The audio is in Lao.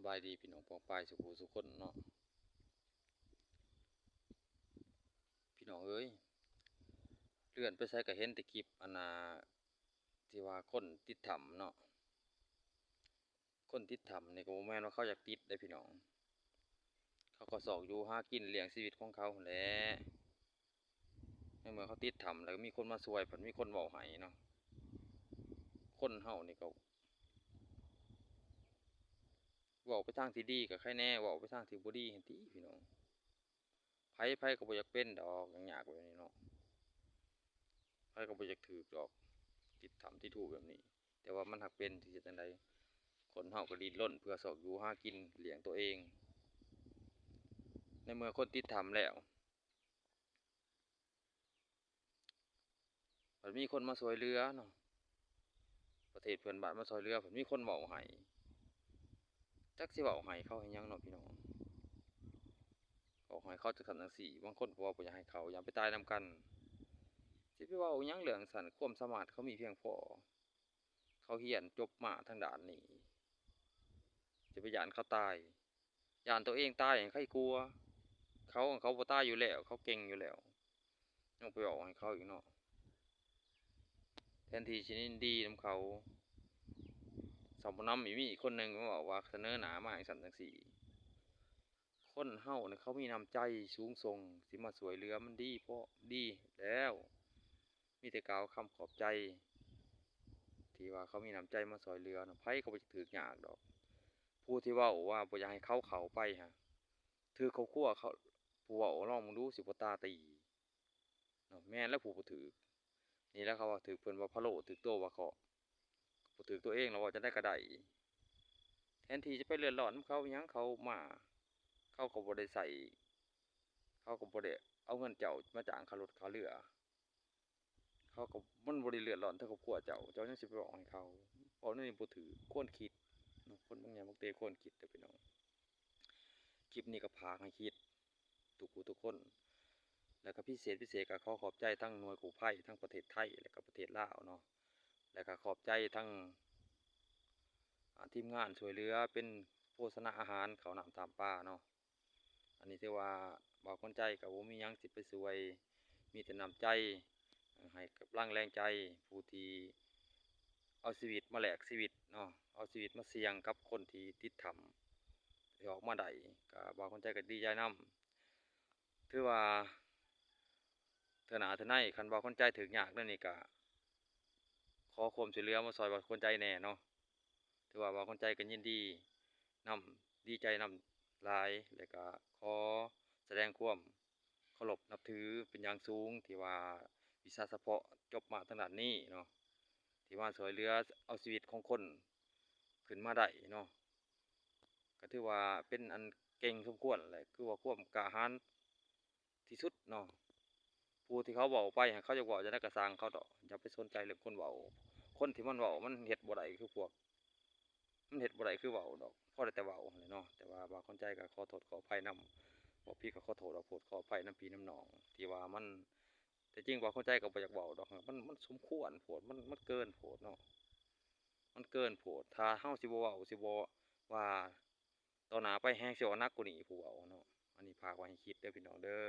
ບາຍດີພີ່ນ້ອງປ້ອງປາຍສູ່ຜູ້ສູ່ຄົນເນາະ. ພີ່ນ້ອງເອີຍ ເລື່ອນໄປໃສກໍເຫັນແຕ່ຄລິບອັນນ່າ ທີ່ວ່າຄົນຕິດຖ້ຳເນາະ. ຄົນຕິດຖ້ຳນີ້ກໍບໍ່ແມ່ນວ່າເຂົາຢາກຕິດເດ້ພີ່ນ້ອງ, ເຂົາກໍຊອກຢູ່ຫາກິນລ້ຽງຊີວິດຂອງເຂົາຫັ້ນແຫຼະ. ໃນເມື່ອເຂົາຕິດຖ້ຳແລ້ວ ມີຄົນມາຊ່ວຍ ເພິ່ນມີຄົນເວົ້າໃຫ້ເນາະ. ຄົນເຮົານີ້ກໍ ເວົ້າໄປທາງທີ່ດີກໍໃຄແດ່, ເວົ້າໄປທາງທີ່ບໍ່ດີຫັ້ນຕິພີ່ນ້ອງ. ໃຜໆກໍບໍ່ຢາກເປັນດອກ ຫຍັງຍາກແບບນີ້ເນາະ, ໃຜກໍບໍ່ຢາກຖືກດອກ ຕິດຖ້ຳຕິດຮູແບບນີ້. ແຕ່ວ່າມັນຫາກເປັນ ຊິເຮັດຈັ່ງໃດ? ຄົນເຮົາກໍດີ້ນລົນເພື່ອຊອກຢູ່ຫາກິນລ້ຽງຕົວເອງ. ໃນເມື່ອຄົນຕິດຖ້ຳແລ້ວ ບັດມີຄົນມາຊ່ວຍເຫຼືອເນາະ, ປະເທດເພື່ອນບ້ານມາຊ່ວຍເຫຼືອ ເພິ່ນມີຄົນເວົ້າໃຫ້, ຈັກຊິເວົ້າໃຫ້ເຂົາເຮັດຫຍັງເນາະພີ່ນ້ອງ. ເວົ້າໃຫ້ເຂົາຈັ່ງຊັ້ນຈັ່ງຊີ້, ບາງຄົນກໍວ່າບໍ່ຢາກໃຫ້ເຂົ້າ, ຢ້ານໄປຕາຍນຳກັນ. ຊິໄປເວົ້າຫຍັງເລື່ອງຊັ້ນ, ຄວາມສາມາດເຂົາມີພຽງພໍ, ເຂົາຮຽນຈົບມາທາງດ້ານນີ້, ຈະໄປຢ້ານເຂົາຕາຍ. ຢ້ານຕົວເອງຕາຍຍັງໄຄກວ່າ. ເຂົາ ເຂົາບໍ່ຕາຍຢູ່ແລ້ວ, ເຂົາເກັ່ງຢູ່ແລ້ວ, ຍັງໄປເວົ້າໃຫ້ເຂົາອີກເນາະ. ແທນທີ່ຊິຍິນດີນຳເຂົາ, ສຳບໍ່ນຳອີກ ມີອີກຄົນໜຶ່ງມາເວົ້າວ່າ ສະເໜີໜ້າມາຈັ່ງຊັ້ນຈັ່ງຊີ້. ຄົນເຮົານີ້ເຂົາມີນ້ຳໃຈສູງສົ່ງ, ຊິມາຊ່ວຍເຫຼືອມັນດີພໍ ດີແລ້ວ. ມີແຕ່ກ່າວຄຳຂອບໃຈ ທີ່ວ່າເຂົາມີນ້ຳໃຈມາຊ່ວຍເຫຼືອເນາະ. ໃຜກໍບໍ່ຢາກຖືກຍາກດອກ. ຜູ້ທີ່ເວົ້າວ່າບໍ່ຢາກໃຫ້ເຂົາເຂົ້າໄປຫັ້ນ ຖືກຄອບຄົວເຂົາ ຜູ້ເວົ້າ ລອງເບິ່ງດູ ຊິບໍ່ຕາຕີເນາະ. ແມ່ນແລ້ວ ຜູ້ບໍ່ຖືກ. ນີ້ແຫຼະເຂົາວ່າຖືກເພິ່ນວ່າພະໂລ, ຖືກໂຕວ່າເຄາະ. ບໍ່ຖືກຕົວເອງແລ້ວ ເວົ້າຈັ່ງໃດກໍໄດ້. ແທນທີ່ຈະໄປເດືອດຮ້ອນນຳເຂົາຫຍັງ, ເຂົາມາ ເຂົາກໍບໍ່ໄດ້ໃຊ້, ເຂົາກໍບໍ່ໄດ້ເອົາເງິນເຈົ້າມາຈ້າງຄ່າລົດຄ່າເຮືອ. ເຂົາກໍ ມັນບໍ່ໄດ້ເດືອດຮ້ອນເຖິງຄອບຄົວເຈົ້າ, ເຈົ້າຍັງຊິໄປເວົ້າໃຫ້ເຂົາ. ເວົ້າແນວນີ້ບໍ່ຖືກ, ຄວນຄິດເນາະ, ຄົນບາງຢ່າງບາງເທື່ອຄວນຄິດເດີພີ່ນ້ອງ. ຄລິບນີ້ກໍຝາກໃຫ້ຄິດທຸກຜູ້ທຸກຄົນ, ແລ້ວກໍພິເສດພິເສດກໍຂໍຂອບໃຈທັງໜ່ວຍກູ້ໄພທັງປະເທດໄທ ແລ້ວກໍປະເທດລາວເນາະ, ແລ້ວກໍຂອບໃຈທັງ ອາ ທີມງານຊ່ວຍເຫຼືອເປັນໂພຊະນາອາຫານ ເຂົ້ານ້ຳທາມປາເນາະ. ອັນນີ້ຖືວ່າບ່າວຂວັນໃຈກໍບໍ່ມີຫຍັງຊິໄປຊ່ວຍ, ມີແຕ່ນ້ຳໃຈໃຫ້ກຳລັງແຮງໃຈຜູ້ທີ່ເອົາຊີວິດມາແລກຊີວິດເນາະ, ເອົາຊີວິດມາສ່ຽງກັບຄົນທີ່ຕິດຖ້ຳ ທີ່ອອກມາໄດ້, ກໍບ່າວຂວັນໃຈກໍດີໃຈນຳ. ຖືວ່າເທື່ອໜ້າເທື່ອໃນ ຄັນບ່າວຂວັນໃຈຖືກຍາກແນວນີ້ ກໍຂໍຄວາມຊ່ວຍເຫຼືອມາຊ່ອຍບ່າວຂວັນໃຈແດ່ເນາະ. ຖືວ່າບ່າວຂວັນໃຈກໍຍິນດີນຳ, ດີໃຈນຳຫຼາຍ, ແລ້ວກໍຂໍສະແດງຄວາມເຄົາລົບນັບຖືເປັນຢ່າງສູງ ທີ່ວ່າວິຊາສະເພາະຈົບມາທາງດ້ານນີ້ເນາະ, ທີ່ມາຊ່ວຍເຫຼືອເອົາຊີວິດຂອງຄົນຂຶ້ນມາໄດ້ເນາະ. ກໍຖືວ່າເປັນອັນເກັ່ງສົມຄວນແຫຼະ, ຄືວ່າຄວາມກ້າຫານ ທີ່ສຸດເນາະ. ຜູ້ທີ່ເຂົາເວົ້າໄປ ໃຫ້ເຂົາຢາກເວົ້າຈັ່ງໃດກໍຊ່າງເຂົາເຖາະ, ຢ່າໄປສົນໃຈເລື່ອງຄົນເວົ້າ. ຄົນທີ່ມັນເວົ້າ ມັນເຮັດບໍ່ໄດ້ຄືພວກ, ມັນເຮັດບໍ່ໄດ້ຄືເວົ້າດອກ, ພໍໄດ້ແຕ່ເວົ້າຫັ້ນແຫຼະເນາະ. ແຕ່ວ່າບ່າວຂວັນໃຈກໍຂໍໂທດຂໍອະໄພນຳ, ເວົ້າຜິດກໍຂໍໂທດຂໍໂພດຂໍອະໄພນຳພີ່ນຳນ້ອງ ທີ່ວ່າມັນ, ແຕ່ຈິງບ່າວຂວັນໃຈກໍບໍ່ຢາກເວົ້າດອກ, ມັນ ມັນສົມຄວນໂພດ, ມັນ ມັນເກີນໂພດເນາະ, ມັນເກີນໂພດ. ຖ້າເຮົາຊິບໍ່ເວົ້າ ຊິບໍ່ວ່າ ຕໍ່ໜ້າໄປແຮງຊິເວົ້າໜັກກວ່ານີ້ ຜູ້ເວົ້າເນາະ. ອັນນີ້ຝາກໄວ້ໃຫ້ຄິດເດີພີ່ນ້ອງເດີ.